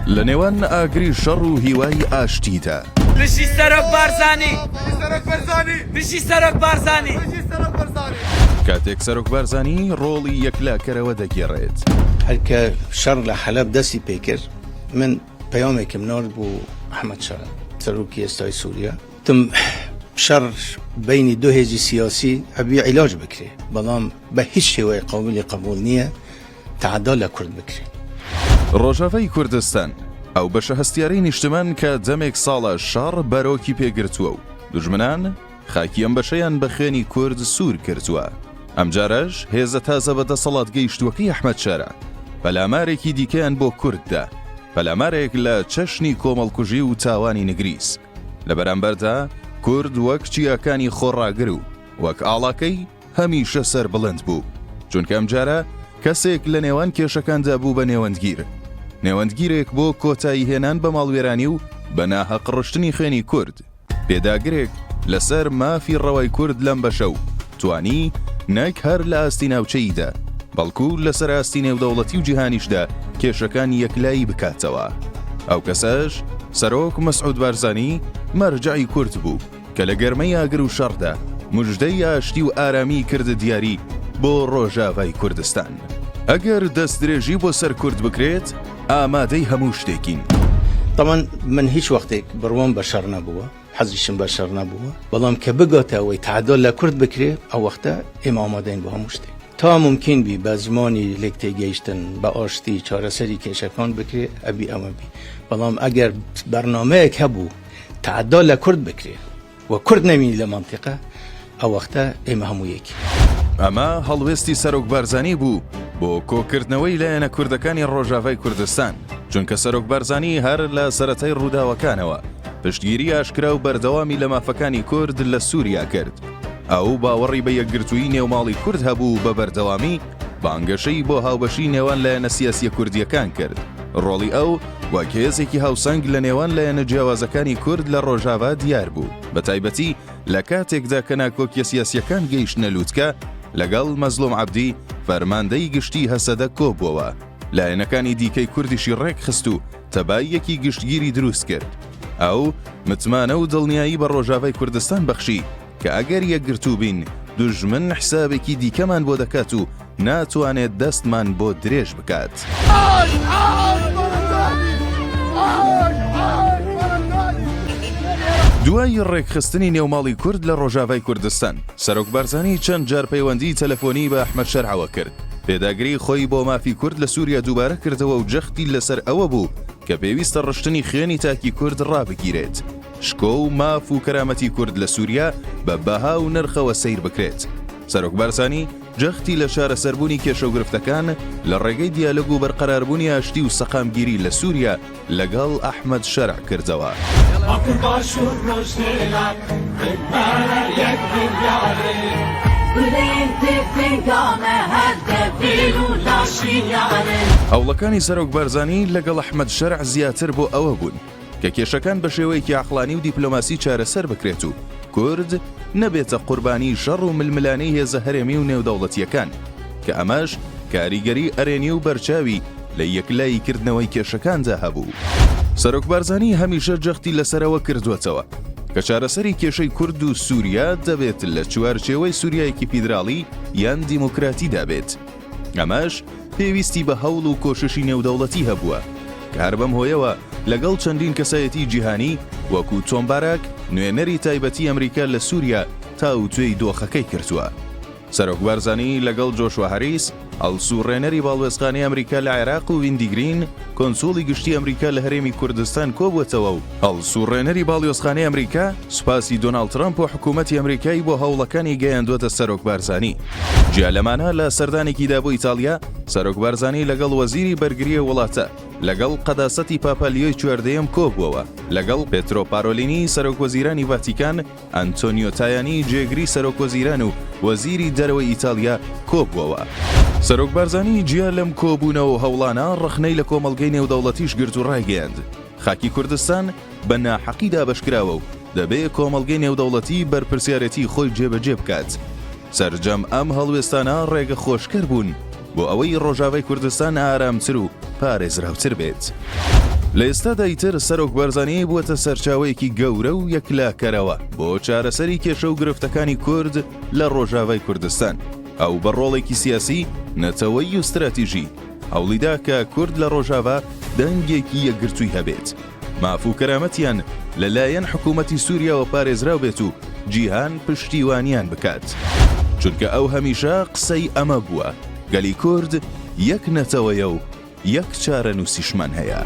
لە نێوان ئاگری شەڕ و هیوای ئاشتیدا. بژی سەرۆک بارزانی. بژی سەرۆک بارزانی. کاتێک سەرۆک بارزانی ڕۆڵی یەکلاکەرەوە دەگێڕێت. هەر کە شەڕ لە حەلەب دەستی پێکرد من پەیامێکم نارد بۆ ئەحمەد شەرع سەرۆکی ئێستای سووریا وتم شەڕ بەینی دوو هێزی سیاسی ئەبی عیلاج بکرێ بەڵام بە هیچ شێوەیەک قابلی قبوڵ نییە تەعەدا لە کورد بکرێ. ڕۆژاڤای کوردستان، ئەو بەشە هەستیارەی نیشتمان کە دەمێک ساڵە شەڕ بەرۆکی پێ گرتووە و دوژمنان خاکی ئەم بەشەیان بە خوێنی کورد سوور کردووە. ئەمجارەش هێزە تازە بە دەسەڵات گەیشتووەکەی ئەحمەد شەرع پەلامارێکی دیکەیان بۆ کورد دا، پەلامارێک لە چەشنی کۆمەڵکوژی و تاوانی نگریس. لە بەرامبەردا کورد وەک چیاکانی خۆڕاگر و وەک ئاڵاکەی هەمیشە سەربڵند بوو، چونکە ئەمجارە کەسێک لە نێوان کێشەکاندا بوو بە نێوەندگیر، نێوەندگیرێک بۆ کۆتایی هێنان بە ماڵوێرانی و بە ناهەق ڕشتنی خوێنی کورد، پێداگرێک لەسەر مافی ڕەوای کورد لەم بەشە و توانی نەک هەر لە ئاستی ناوچەییدا، بەڵکو لەسەر ئاستی نێودەوڵەتی و جیهانیشدا کێشەکان یەکلایی بکاتەوە. ئەو کەسەش سەرۆک مەسعود بارزانی مەرجەعی کورد بوو کە لە گەرمەی ئاگر و شەڕدا مژدەی ئاشتی و ئارامیی کردە دیاری بۆ ڕۆژاڤای کوردستان. ئەگەر دەستدرێژی بۆ سەر کورد بکرێت، ئامادەی هەموو شتێکین. تەبعەن من هیچ وەختێک بڕوام بە شەڕ نەبووە، حەزیشم بە شەڕ نەبووە، بەڵام کە بگاتە ئەوەی تەعەدا لە کورد بکرێ، ئەو وەختە ئێمە ئامادەین بۆ هەموو شتێک. تا مومکین بی بە زمانی لێکتێگەیشتن، بە ئاشتی چارەسەری کێشەکان بکرێ، ئەبی ئەوە بی. بەڵام ئەگەر بەرنامەیەک هەبوو تەعەدا لە کورد بکرێ و کورد نەمینی لە مەنتیقە، ئەو وەختە ئێمە هەموو یەکین. ئەمە هەڵوێستی سەرۆک بارزانی بوو بۆ کۆکردنەوەی لایەنە کوردەکانی ڕۆژاڤای کوردستان، چونکە سەرۆک بارزانی هەر لە سەرەتای ڕووداوەکانەوە پشتگیری ئاشکرا و بەردەوامی لە مافەکانی کورد لە سووریا کرد. ئەو باوەڕی بە یەکگرتوویی نێوماڵی کورد هەبوو و بە بەردەوامی بانگەشەی بۆ هاوبەشی نێوان لایەنە سیاسییە کوردییەکان کرد. ڕۆڵی ئەو وەک هێزێکی هاوسەنگ لە نێوان لایەنە جیاوازەکانی کورد لە ڕۆژاڤا دیار بوو، بەتایبەتی لە کاتێکدا کە ناکۆکیە سیاسییەکان گەیشتنە لووتکە، لەگەڵ مەزڵوم عەبدی، فەرماندەی گشتیی هەسەدە کۆبووەوە، لایەنەکانی دیکەی کوردیشی ڕێکخست و تەباییەکی گشتگیری دروست کرد. ئەو متمانە و دڵنیایی بە ڕۆژاڤای کوردستان بەخشی کە ئەگەر یەکگرتوو بین، دوژمن حسابێکی دیکەمان بۆ دەکات و ناتوانێت دەستمان بۆ درێژ بکات. دوای ڕێکخستنی نێوماڵی کورد لە ڕۆژاڤای کوردستان، سەرۆک بارزانی چەند جار پەیوەندیی تەلەفۆنیی بە ئەحمەد شەرعەوە کرد، پێداگریی خۆی بۆ مافی کورد لە سووریا دووبارە کردەوە و جەختی لەسەر ئەوە بوو کە پێویستە ڕشتنی خوێنی تاکی کورد ڕابگیرێت. شکۆ و ماف و کەرامەتی کورد لە سووریا بە بەها و نرخەوە سەیر بکرێت. سەرۆک بارزانی جەختی لە چارەسەربوونی کێشە و گرفتەکان لە ڕێگەی دیالۆگ و بەرقەراربوونی ئاشتی و سەقامگیری لە سووریا لەگەڵ ئەحمەد شەرع کردەوە. هەوڵەکانی سەرۆک بارزانی لەگەڵ ئەحمەد شەرع زیاتر بۆ ئەوە بوون کە کێشەکان بە شێوەیەکی عەقڵانی و دیپلۆماسی چارەسەر بکرێت و کورد نەبێتە قوربانی شەڕ و ململانێی هێزە هەرێمی و نێودەوڵەتییەکان، کە ئەمەش کاریگەری ئەرێنی و بەرچاوی لە یەکلایی کردنەوەی کێشەکاندا هەبوو. سەرۆک بارزانی هەمیشە جەختی لەسەر ئەوە کردووەتەوە کە چارەسەری کێشەی کورد و سووریا دەبێت لە چوارچێوەی سووریایەکی فیدراڵی یان دیموکراتیدا بێت، ئەمەش پێویستی بە هەوڵ و کۆششی نێودەوڵەتی هەبووە، کە هەر بەم هۆیەوە لەگەڵ چەندین کەسایەتیی جیهانی وەکو تۆم باراک، نوێنەری تایبەتی ئەمریکا لە سووریا تاوتوێی دۆخەکەی کردووە. سەرۆک بارزانی لەگەڵ جۆشوا هاریس، هەڵسوڕێنەری باڵوێزخانەی ئەمریکا لە عێراق و ویندی گرین، کۆنسوڵی گشتی ئەمریکا لە هەرێمی کوردستان کۆبووەتەوە و هەڵسوڕێنەری باڵیۆزخانەی ئەمریکا سوپاسی دۆناڵد ترەمپ و حکوومەتی ئەمریکای بۆ هەوڵەکانی گەیاندووەتە سەرۆک بارزانی. جیا لەمانە لە سەردانێکیدا بۆ ئیتاڵیا، سەرۆک بارزانی لەگەڵ وەزیری بەرگریی ئەو وڵاتە، لەگەڵ قەداسەتی پاپا لیۆی چواردەیەم کۆبووەوە، لەگەڵ پێترۆ پارۆلینی سەرۆکوەزیرانی ڤاتیکان، ئەنتۆنیۆ تایانی جێگری سەرۆکوەزیران و وەزیری دەرەوەی ئیتاڵیا کۆبووەوە. سەرۆک بارزانی جیا لەم کۆبوونەوە و هەوڵانە ڕەخنەی لە کۆمەڵگەی نێودەوڵەتیش گرت و ڕایگەیاند، خاکی کوردستان بە ناحەقی دابەشکراوە و دەبێ کۆمەڵگەی نێودەوڵەتی بەرپرسیارێتی خۆی جێبەجێ بکات. سەرجەم ئەم هەڵوێستانە ڕێگە خۆشکەر بوون بۆ ئەوەی ڕۆژاڤای کوردستان ئارامتر و پارێزراوتر بێت. لە ئێستادا ئیتر سەرۆک بارزانی بووەتە سەرچاوەیەکی گەورە و یەکلاکەرەوە بۆ چارەسەری کێشە و گرفتەکانی کورد لە ڕۆژاڤای کوردستان. ئەو بە ڕۆڵێکی سیاسی، نەتەوەیی و ستراتیژی هەوڵیدا کە کورد لە ڕۆژاڤا دەنگێکی یەکگرتووی هەبێت، ماف و کەرامەتیان لە لایەن حکوومەتی سووریاوە پارێزراو بێت و جیهان پشتیوانیان بکات. چونکە ئەو هەمیشە قسەی ئەمە بووە، گەلی کورد یەک نەتەوەیە و یەک چارەنووسیشمان هەیە.